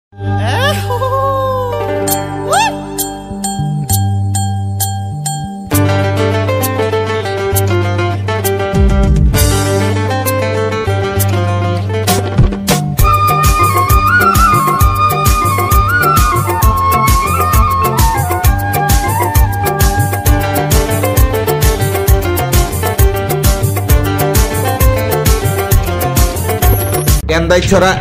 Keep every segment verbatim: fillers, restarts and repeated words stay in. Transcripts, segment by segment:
কেন্দাইছড়া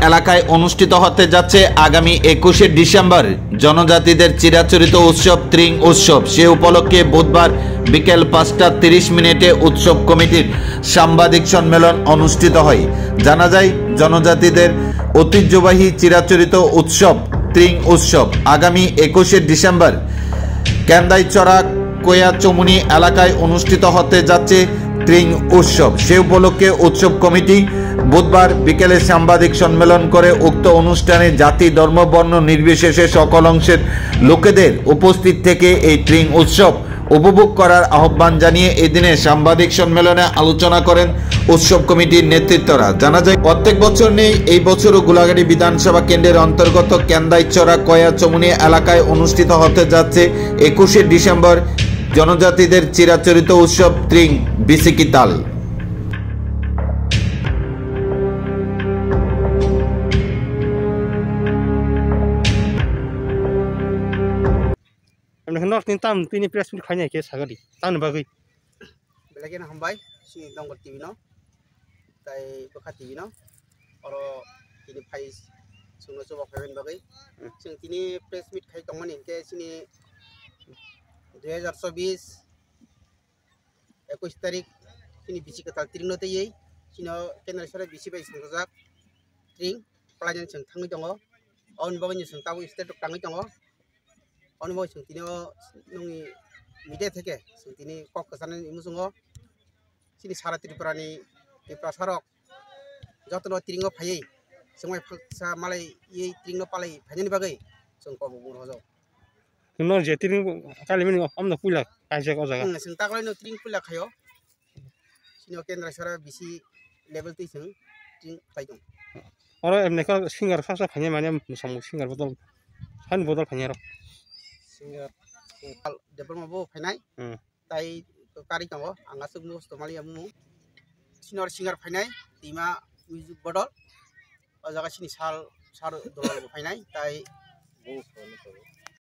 এলাকায় অনুষ্ঠিত হতে যাচ্ছে আগামী একুশে ডিসেম্বর জনজাতিদের চিরাচরিত উৎসব ত্রিং উৎসব। সে উপলক্ষে বুধবার বিকেল পাঁচটা তিরিশ মিনিটে উৎসব কমিটির সাংবাদিক সম্মেলন অনুষ্ঠিত হয়। জানা যায়, জনজাতিদের ঐতিহ্যবাহী চিরাচরিত উৎসব ত্রিং উৎসব আগামী একুশে ডিসেম্বর কেন্দাইছড়া কয়া চমুনি এলাকায় অনুষ্ঠিত হতে যাচ্ছে ত্রিং উৎসব। সে উপলক্ষে উৎসব কমিটি বুধবার বিকেলে সাংবাদিক সম্মেলন করে উক্ত অনুষ্ঠানে জাতি, ধর্ম, বর্ণ নির্বিশেষে সকল অংশের লোকেদের উপস্থিত থেকে এই ত্রিং উৎসব উপভোগ করার আহ্বান জানিয়ে এই দিনে সাংবাদিক সম্মেলনে আলোচনা করেন উৎসব কমিটির নেতৃত্বরা। জানা যায়, প্রত্যেক বছর নেই, এই বছরও গোলাঘাটি বিধানসভা কেন্দ্রের অন্তর্গত কেন্দাইছড়া কয়া চমুনি এলাকায় অনুষ্ঠিত হতে যাচ্ছে একুশে ডিসেম্বর জনজাতিদের চিরাচরিত উৎসব ত্রিং বিসিকিতাল। North ni tam tini press meet khainai khe sagadi tamni bagwi. Belai kheno hambai, chini Dongor T V no, tai Bwkha T V no, oro tini phai chwngno chuba phaimani bagwi. Hmm. Chwng tini press meet khai tongmani hinkhe chini dui hajar chobbish ekush tarik chini bisi kwtal tringno twiwi chino kendra sara bisi bai swngjak tring palainani chwng thangwi tongo. Aboni bagwi chwng tabuk state rok tangwi tongo. Aboni bagwi chwng tini o nungni media theke chwng tini kok kwcharnani muchungo chini sara Tripura ni Tiprasa rok jotono tring o phaiwi chwngbai phaksa malai tring no palai phainani bagwi chwng kok bo rohorjak. Nwng je tring kalimani amno puila kaijak o jaga. Hmm, chwng taklaino tring puila khaio. Chini o kendra sara bisi level twi chwng tring khlai tong. Oro emne khe singer sasa phainai mane mwsang singer bodol. Hani bodol phainai ro. Singer, singer. Debbarma bo phainai. Hmm. Tai kari tongo, ang aswk musto mali amu. Chini oro singer phainai, tima music bodol. O jaga chini sal, sal dolal bo phainai, tai